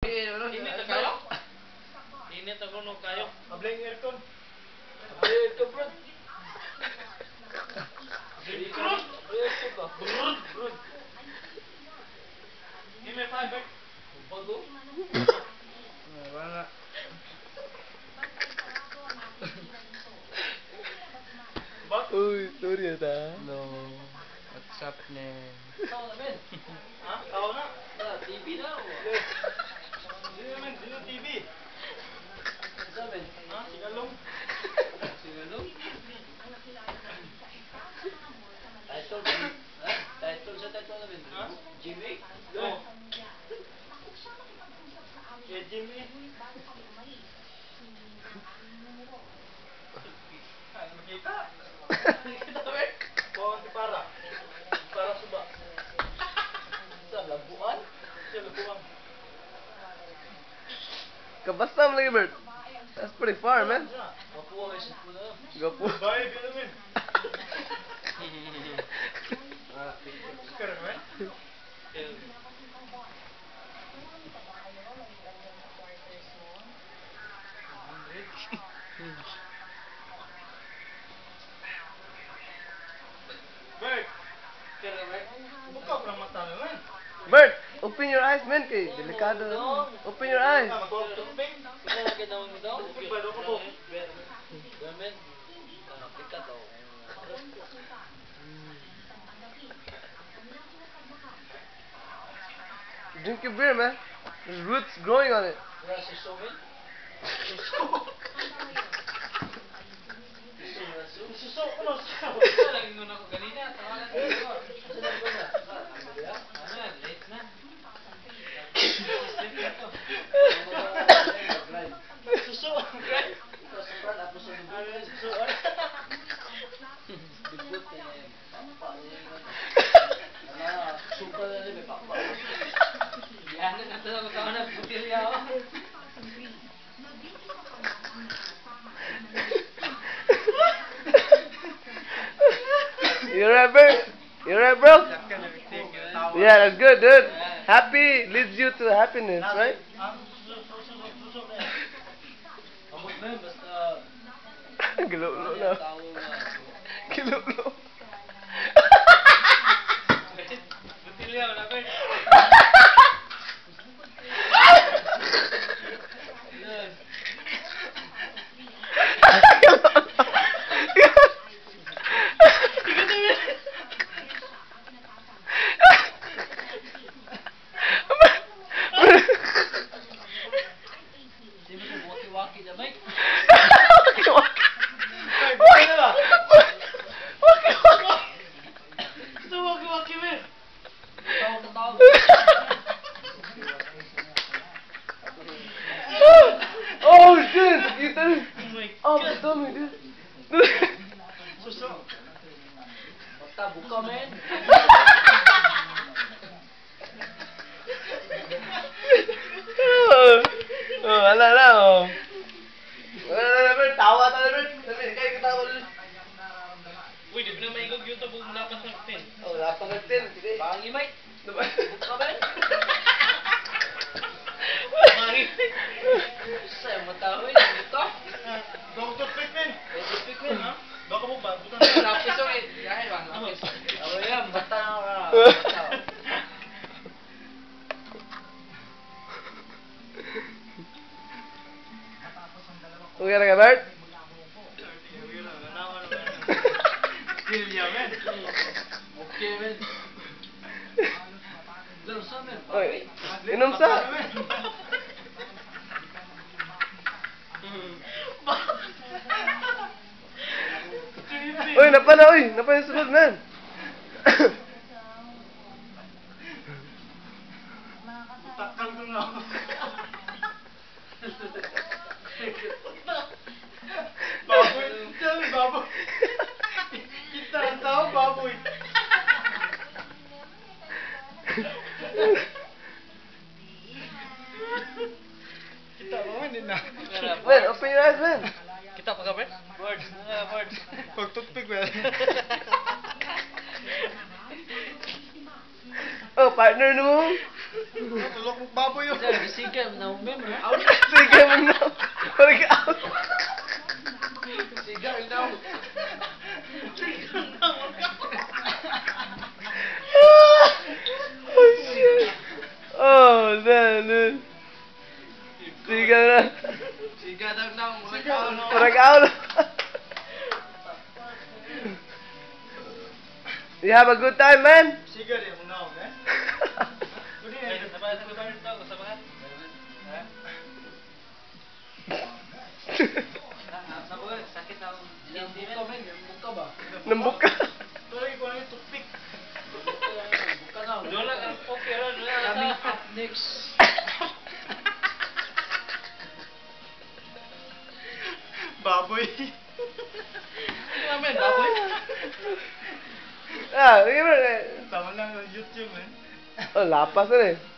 Init na kayo? Init ako no kayo. Abling aircon. Abling aircon, bro. Brud! Brud! Brud! Give me five, Bert. Bago? Wala. Uy, sorry ta. Hello. What's up, Nen? Tao na, men. Ha? Tao na. Ah, TV na ako. Hindi naman, hindi na TV. Ano, men? Ha? Singalong. Singalong? Title, ha? Title sa title na, men. Ha? Jimmy? Oh. Eh, Jimmy. Ay, makita. Kita, men? Bawang si para. Para suba. Sa labuan? Siya labuan. Kabasta mo lagi, Bert. That's pretty far, man. Makuha kayo sa puno. Gapo. Bye, Bilamin. Correct, man. Bert. Buka pa mata mo, man. Bert, open your eyes, man. Kay delikado. Open your eyes. Ah, mag-toothpick. Ikaw na ginawa mo daw? Toothpick ba daw ko po? Men. Kita daw. Drink your beer, man. There's roots growing on it. Wala si Sumin? Suso ko na siya. Lagi nun ako ganina. Tawagan ko. Ano yan? Late na. Suso. Ano yung suso? Bigot na yan. Papa niya yun. Ala, suka na rin, may papa. Yan na nato ako tawa na butilya ako. You right, Bert? You right, bro? Yeah, that's good, dude. Happy leads you to happiness, right? Suso, suso, suso. Amot na yun, basta Gilulo na. tao nga. Gilulo. Butilya wala Bert. Yan. Di mo siya waki-waki na, Mike? Ay, buka na ba? Waki waki. Ito, waki-waki, man. Tawag na tawag. Oh shit! You did it! Oh my Oh, my God. stomach, dude. Suso. Basta buka, men. Oh, wala na, oh. Wala na, Bert. Tawa tayo, Bert. Sabi, kayo katawa ulit. Uy, di ba na maigog yung tabog mula pa sa 10? Oh, wala pa ng 10. Sige. Bangi, Mike. Diba? Buka, men. Bangi. Sa mata, uy. Buka. Dog toothpick, man. May toothpick, men. Ha? Baka mo ba? Butan. Lapis oh, eh. Dahil ba? Lapis. Oh, yan. Bata na ako. Bata. Okay na ka, Bert? Silya, man. Okay, men. Laro sa, men. Oy, inom sa. Uy, napala, uy. Napala yung sunod, man. Takal ko na. Baboy. Diyan, baboy. Kita ang tao, baboy. Kita ba man, hindi na. Man, open your eyes, man. Kita pa ka, Bert? Birds. Ano, birds? Pag toothpick, man. Oh, partner no mo. Tulok mo baboy, oh. Sige, na member. Sige mo na. Parang out. Siga daw. Oh shit. Oh man, dude. Sige na. Siga daw na. Murag out. Parang out. You have a good time, man? Siga rin mo na, eh? Sakit na akong Buka ba? Nambuk ka. Tuloy ko lang yung toothpick. Buka na. Dola ka poker dola. Coming up next. Baboy. Naman baboy. Ah, sige bro. Tama lang yung YouTube, eh. Oh, lapas na eh.